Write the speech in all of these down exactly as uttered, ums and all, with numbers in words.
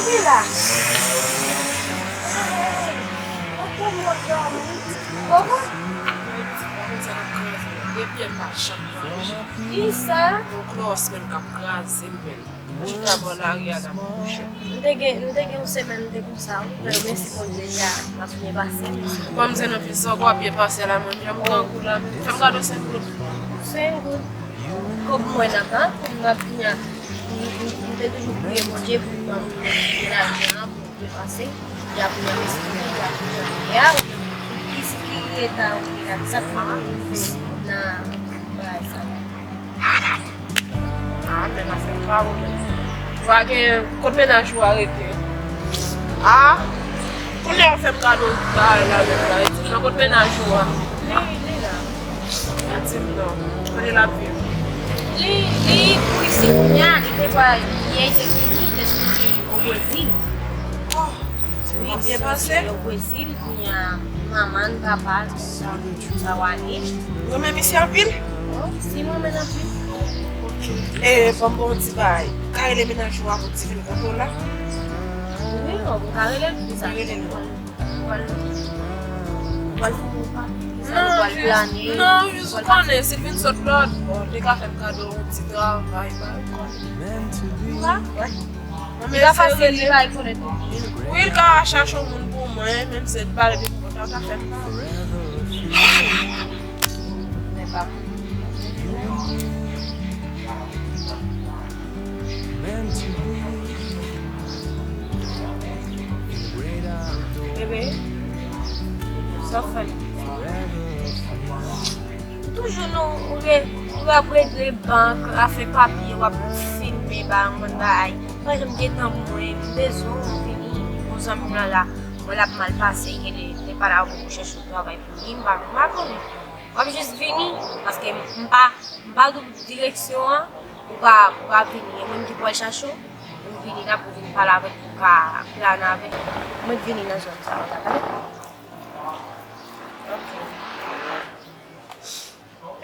Li la. Ou konn mwen dòmi. Kòman? Mwen di, mwen konn sa k ap kraze m. Gen pye m pa janm manje. Kisa? Yon klòs menm k ap kraze m menm. Mwen chita bò lari a, l ap kouche. M te gen, m te gen yon semèn m te konsa, wi. Mèsi Bondye, li a, l ap byen pase. Kòm se nan pizza w ap byen pase la, mwen, jan m grangou la, fè m kado senk goud. Senk goud. Kòb mwen nan bank, m ap vin a, m, m, m te toujou priye Bondye pou l ban m lajan an pou m byen pase. Li a pou mwen mèsi, li a pou mwen priye a, ki, ki eta ou ye la, ki sa k fè w rive nan bagay sa la. Ah, men afè pa ou. Ou pa gen kot mennaj ou a rete. Ah, kounye a w fè m kado bagay la menm la. E di m nan kot mennaj ou a. Li, li la. E di m non. Kote l ap viv? Li, li pou isit kounye a, li te pral, yè li te vini, li te soti o Brezil. Oh. Wi, byen pase. Yo Brezil, kounye a manman l, papa l, tout sa, tout sa w ale. Ou renmen misye anpil? Oh, si m renmen l anpil. Ok. E, ban m ba w yon ti bagay. Ou ka rele mennaj ou a pou ti vin kote w la? Wi, ou ka rele l pou sa. Rele l. Ou pral, ou pral fè yon pa. Sa nou pral plane. Non, jis ou konnen, si l vin sot lòt bò, li ka fè m kado yon ti travay, bagay. Ou ka? Wi. Li pa fasil, li pa rekonèt ou. Wi, l ka chache yon moun pou mwen, menm si l pa rekonèt ou, l ka fè m pa. Men pa. Bebe, sa w fè? Toujou nou, ou re-, ou ap regle bank, afè papye, w ap filme, ba yon bann bagay. Pa janm gen tan pou mwen, m bezwen w vini. Yon zanmi m lan la, mwen l ap mal pase, gen de, de pa la pou chèche yon travay pou li, m pa, m pa konnen. W ap jis vini, paske m pa, m pa gen direksyon an, ou pa, ou pa vini. E mwen ki pral chache w, ou vini la pou vin pale avèk ou, ka plane avèk ou. Mwen vini nan zòn sa, ou ta tande? Ok.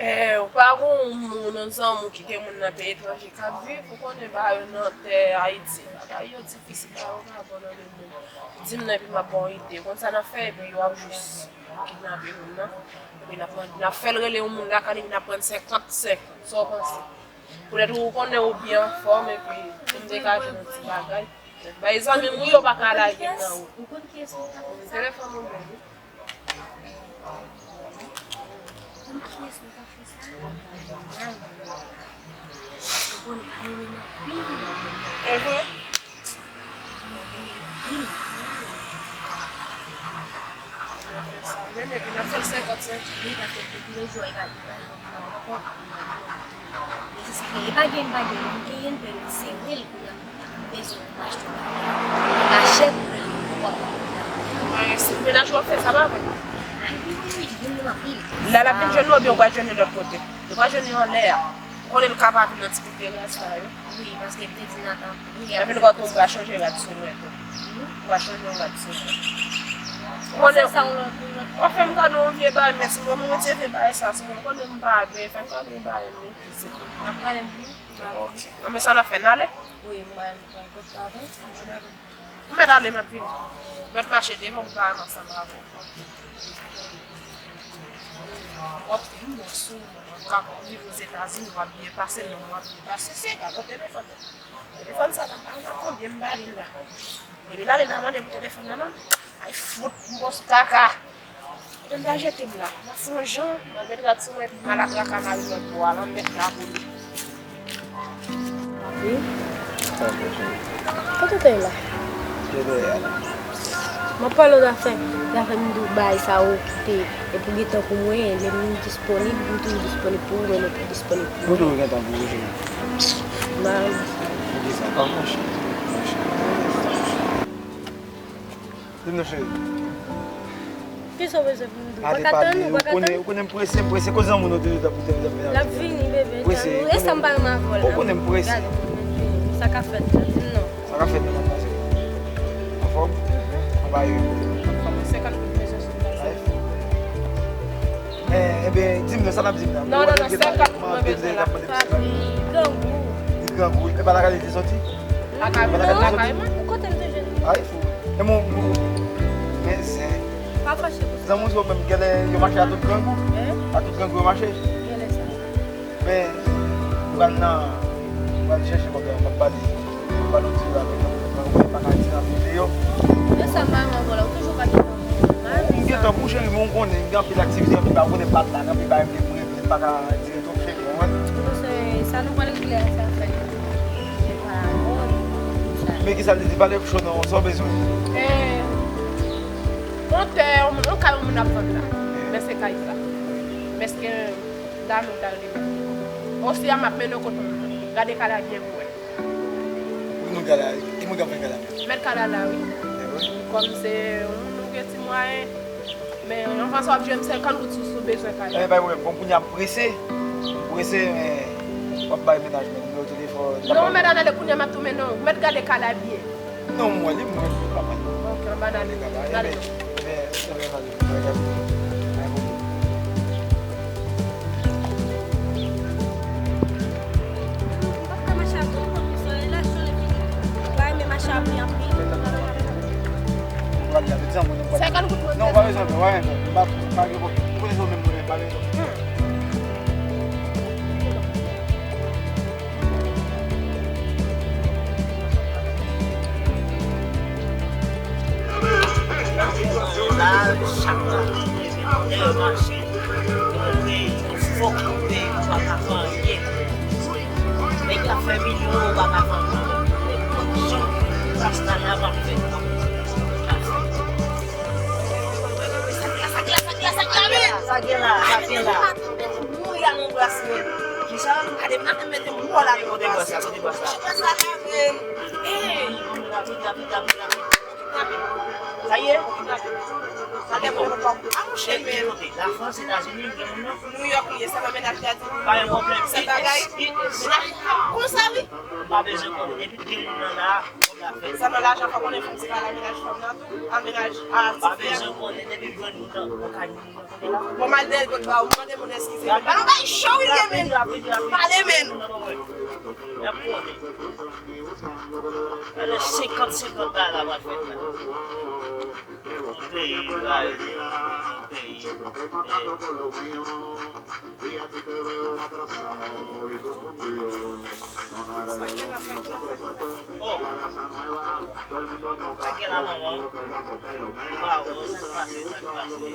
Eh, ou pa gon moun, yon zanmi w kite moun nan peyi etranje k ap viv, ou konnen ba yo nan tè Ayiti, bagay yo difisil, bagay yo pa bon nan men moun. Di m non, epi m ap ba w ide. Ou konn sa n ap fè, epi yo ap jis kidnape moun nan. Epi n ap, n ap fè l rele yon moun lakay li, epi n ap pran senkant, senkant. Sa w panse? Poutèt ou konnen ou byen anfòm, epi pou m te ka jwenn yon ti bagay. Bay zanmi m, wi, yo pa ka lage m nan wout. Ou konn kiyès ou ta fè sa? Telefòn mwen menm, wi. Ou konn kiyès ou ta fè sa? Ay, ay, ay. Ou konnen Halloween anpil. Mhm. Anpil. Men epi n ap fè l senkant senkant. Wi, paske depi le jou a, li pa, li pa, li pa, li pa. Li di sa, li pa gen, li pa gen, li genyen l, men li sere l kounye a. M bezwen pou m achte yon bagay. Li pa chè pou mwen, li pou w ap. Mwen, si mennaj w ap fè sa, pa vre? Ay, wi, wi, wi, li vin nou anpil. La, l ap vin jwenn nou, oubyen w pral jwenn li lòt kote? Ou pral jwenn li anlè a. Ou konnen l ka pa vin nan ti kout teras la, wi. Wi, paske m te di Nathan, wi, epi l kote w pral chanje rad sou mwen tou. Ou pral chanje yon rad sou mwen. Ou konnen sa yon lòt, yon lòt. W ap fè m kado yon vye bagay, men si mwen, mwen retire vye bagay sa sou mwen, ou konnen m pa byen, fè m kado yon bagay, men. N ap pale m vin. Ok. Anben sa n ap fè, n ale? Wi, m pral, m pral kot travay. M mèt ale, m ap vini. M mèt mache devan pou pa ansanm avè w. W ap fè yon mòso, w ap rive Ozetazini, w ap byen pase, non, w ap byen pase. Se ka, bon, telefòn. Telefòn sa, nan pa nan konbyen m ba li la. Epi l ale nan mande pou telefòn nan, non. Ay, fout, m pòs kaka. Kote m ta jete m la? M ap fè yon jan, m al met rad sou mwen, epi m al atraka mari m lòt bò a, l anmèt la pou li. Papi, kote w te ye la? Te dèyè a la. M ap pale w zafè, zafè m di w bagay sa yo kite, epi w gen tan pou mwen, lè m disponib, m toujou disponib pou ou, men m pi disponib pou ou. M toujou gen tan pou ou, cheri. M pa renmen sa. Poukisa? Pa fòse, pa fòse. Di m non, cheri. Kisa w bezwen pou m di w? Pa ka tann, ou pa ka tann? Ou konnen, ou konnen m prese, m prese. Koz an moun ou toujou t ap, t ap, t ap, t ap. L ap vini, bebe, tann. E sa m pa renmen avè w la. Ou konnen m prese. Gade, m ap vini. Sa ka fèt la, di m non. Sa ka fèt la, madmwazèl? Anfòm? Mhm. Anba yo. Anfòm, senkant goud bezwen sou m la. Eh, ebyen, di m non, sa n ap di m nan. Non, non, non, senkant goud mwen bezwen la. Papi, grangou. Li grangou, wi. E pa lakay li te soti? Lakay mwen, lakay mwen. Ou kote m te jwenn? Ay, fou. E mon, mon, men zen. Pa fache pou sa. Zanmi, yo menm, genlè yo mache a tout grangou. Hein? A tout grangou yo mache. Genlè sa. Men, m pral nan, m pral chèche kòb la, m ap pale. M ap pale yon ti jan avèk yon moun, mwen pa ka di anpil deyò. Men sa, manman, vòlè, ou toujou pa gentan. M gentan pou cheri, men ou konnen, m gen anpil aktivite, anpil bagay, ou konnen m pa t la, gen anpil bagay m te pou regle, m pa ka dire twòp cheri, ou konprann? Bon, se sa nou pral regle a, se afè li. Se pa mòd, sa. Men kisa l te di, pale cho non, sa w bezwen? Eh, yon tè, yon, yon kay yon moun ap vann la. Men se kay sa. Men èske dam ou ta rele? Osi a m ap mennen w kot moun nan. Gade kay la byen pou wè. Ki moun kay la? Ki moun k ap vann kay la? Mèt kay la la, wi. E wi? Kòm se yon moun ou gen ti mwayen, men yon fason w ap jwenn senkant goud si w bezwen kay la. E, pa gen pwoblèm. Bon, kounye a m prese. M prese, men w ap bay mennaj mwen nimewo telefòn. Non, mèt, ann ale kounye a, m ap tou mennen w. Mèt gade kay la byen. Non, m wè li, m wè li pa mal. Ok, ann ale. Ann ale. Ebyen, ebyen, ann ale. Ann ale. M pa ka mache a gwo kòb konsa, e la chalè fini. M pa renmen mache a pye anpil. Senkant goud mwen. Non, pa bezwen, pa bezwen. M pa, pa gen pwoblèm. Ou konnen se ou menm mwen, pa bezwen. Hmm. Laj chak la, lè yo mache, yon peyi, yon fòk yon peyi, ou pa ka fè anyen. Nèg la fè milyon, ou pa ka fè anyen. Nenpòt jan, rasta la va fè. Sa k la, sa k la, sa k la, sa k la, men! Sa k gen la, sa k gen la. Mouri a nan bras mwen. Kisa? Gade, m ap mete mò la nan bras. Kote bras la, kote bras la? Bras la lave. Ey! Rapid, rapid, rapid, rapid. Sa ye? Gade mwen. A, mouche, men. Lafrans, Etazini, m gen moun nan. Nouyòk li ye, se pa mennaj li a di. Pa gen pwoblèm. Se bagay. Mennaj konsa, wi. M pa bezwen konnen. Depi l gen moun nan la, kòb la fèt. Sèlman lajan, fò konnen fanm se pa la mennaj fanm nan tou. A mennaj a ti frè. M pa bezwen konnen, depi l jwenn moun nan, mwen ka di moun nan. Bon, m al dèyè l, kot ba ou, m mande moun eskize. Ba nou bay cho, wi, men. Pale, men. Gade senkant senkant bagay la pral fèt la. Yon peyi, yon peyi. Oh. Sa gen la, manman? Waw, sa k pase, sa k pase?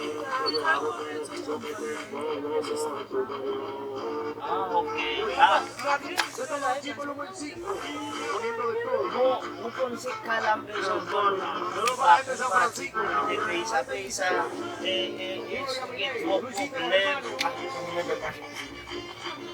Ah, ok. Ah. Bon, ou konn se kay la m bezwen vann. Mwen pa konn pati pou mete peyi sa, peyi sa. E, e, e, gen twòp pwoblèm.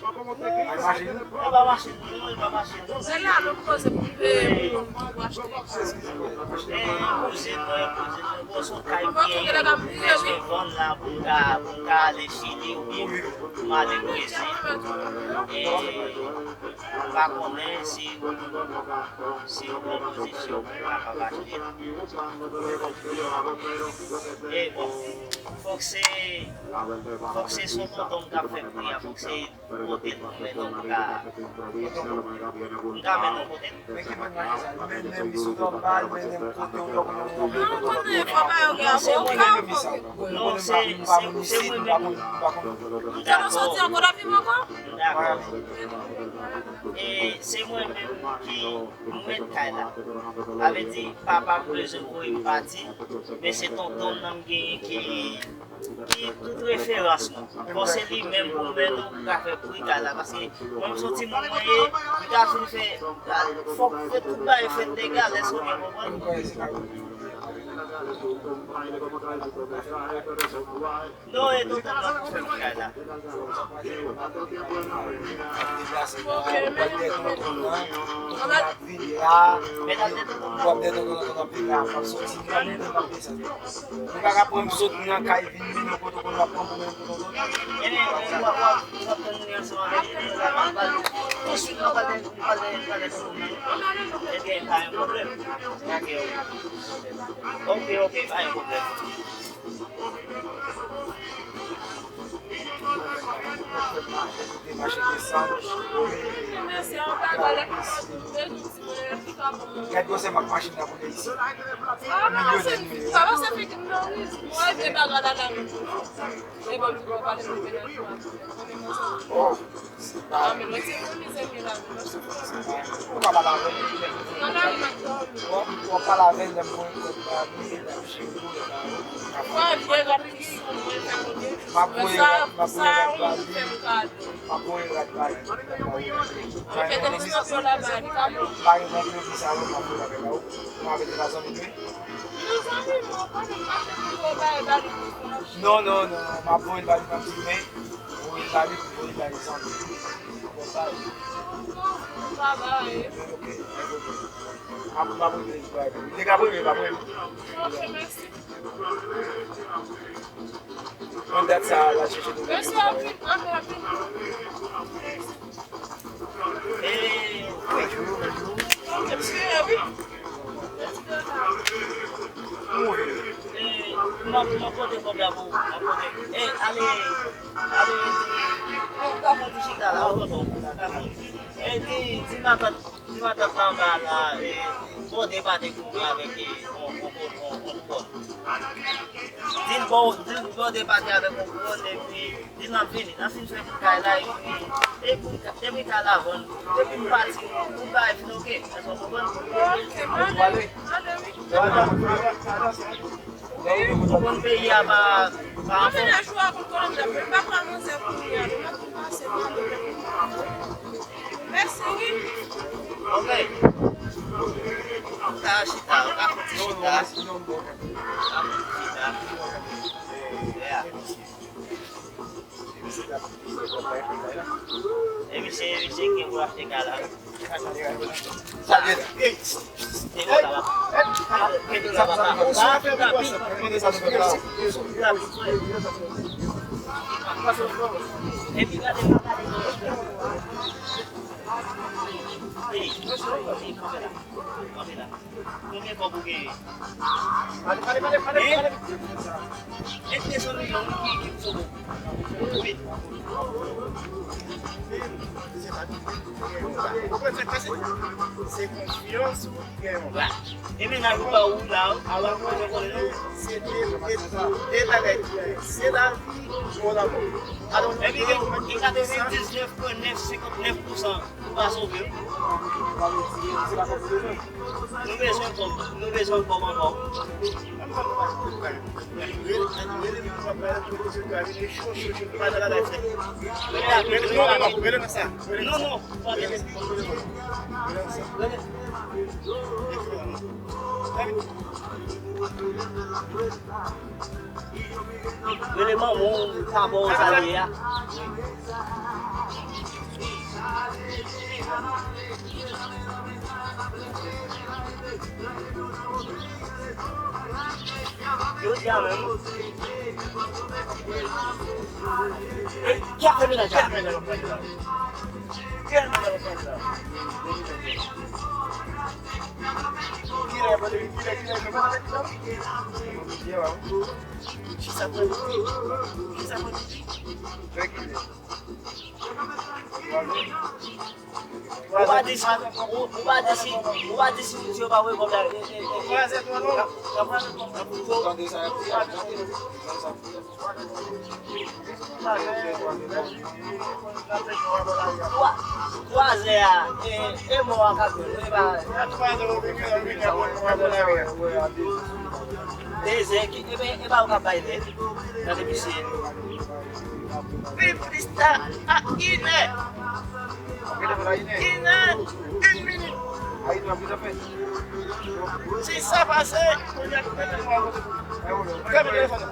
E pa mache pou nou, e pa mache pou nou. Se la nou poze pou, eh, pou, pou achte. Eh, kouzin mwen, kouzin mwen, bon, se yon kay byen, m bezwen vann la pou m ka, pou m ka ale Chili oubyen pou m ale Brezil. Eh, m pa konnen si, si yon pwopozisyon pou m kapab achte la. Eh, bon, fòk se, fòk se sou tonton m k ap fè pri a, fòk se Kote nou menm nou ka, nou ka mennen kote nou. Men ki menm mache sa? Li mennen misye w pa al mennen kote w, donk nou. Non, kote fò pa yo gen. Non, se mwen menm. Non, se, se, se mwen menm. Ou te nou soti ankò, n ap viv ankò? Dakò. E se mwen menm ki mèt kay la. Sa vle di, papa m bezwen voye m pati, men se tonton m nan m genyen ki Ki tout referans mwen. Fò se li menm pou mèt ou ka fè pri kay la. Paske mwen m se yon timoun mwen ye, m ka fin fè, fòk fè tout bagay fèt legal, èske w byen konprann? Non, e tout tan nan pou fè pri kay la. Ok, men nou, men nou. Vini la, w ap dèyè tonton, tonton ap vini la, w ap soti, w ap desann. Ou pa ka pran m sot nan kay vin mennen w kote w konn w ap pran pou mennen tonton. Ebyen, w ap, w ap, w ap tann li ansanm avèk li, w ap pale tou swit, w ap pale, w ap pale, w ap pale tonton nan. Ebyen, pa gen pwoblèm. Ok, ok. Ok, ok, pa gen pwoblèm. Te mache desann. Gad gwosè mak machin nan pou te isi. Milyon de milyon. Oh, se pa. Ou pa pale avè m. Ou ap pale avè m lè m voye kòb ba li, l ap jere w, l ap. M ap voye rad, m ap voye rad ba li. M ap voye rad ba li. Pa gen pwoblèm sa yo, m ap voye rad ba ou. Mwen avè l se pa zanmi m ye. Non, non, non, m ap voye l ba li nan ti men. Voye l ba li, voye l ba li zanmi. Ok, ok. M ap, m ap rele l, m ap rele l. Li te ka rele, m ap rele l. Ok, mèsi. Nan dat sa, l al chèche nou. Mèsi anpil, anpil, anpil. E, wi. Mèsi, wi. E, m ap, m ap pote kòb la pou ou, m ap pote. E, ale, ale, e, ou ka fè ti chita la, ou tonton. E, di, di matant, di matant la anba la, e, bòde pate pou mwen avèk, e, on, on, on, on, on kòn. Di l bò, di l bòde pate avèk on kòn, epi di l n ap vini, n ap fin fè kay la, epi, epi, epi kay la vann, epi m pati, tout bagay fin oke, èske w konprann? Oke, m ale, m ale, wi. Wi, ou konn peyi a pa, pa anfòm. Mennaj ou a konn konnen m t ap, m pa pran manzè kounye a, non, m ap tou pase, m ale. Mèsi, wi. Ok. Ou ka chita, ou ka fè ti chita. Ou ka fè ti chita. Yeah. E misye, misye gen pou achte kay la. Sa gen la. Epi gade, gade. Konbyen kòb ou genyen? Hein? Mete de san milyon ki, ki pou sou ou. Wi. Se konfyans ou ki gen yon la. E mennaj ou ba ou la, ala mwen konnen non. Se de, de, de bagay ki se lavi ou lanmò. Epi gen, gen katrevendiznèf pwen nèf senkantnèf pousan. Ou pa sove. Nou bezwen kòb, nou bezwen kòb ankò. Non, non, non. Pa gen. Rele manman w, pa ba w sa l ye a. Yo di a menm. Ey, ki afè mennaj la? Ki afè mennaj la? Kilè, kilè, kilè, kilè, kilè, kilè. Ou pa di si, ou, ou pa di si, ou pa di si misye pa voye kòb la. Twa, twa zè a, e, e mò a k ap jwenn, e pa. Dezè, ki, e ben, e pa ou k ap bay lè. Gade misye. Pi plis ta a inè. Inè, in minit. Si sa pase, kounye a ki mete nou a kote. Fèmen telefòn nan.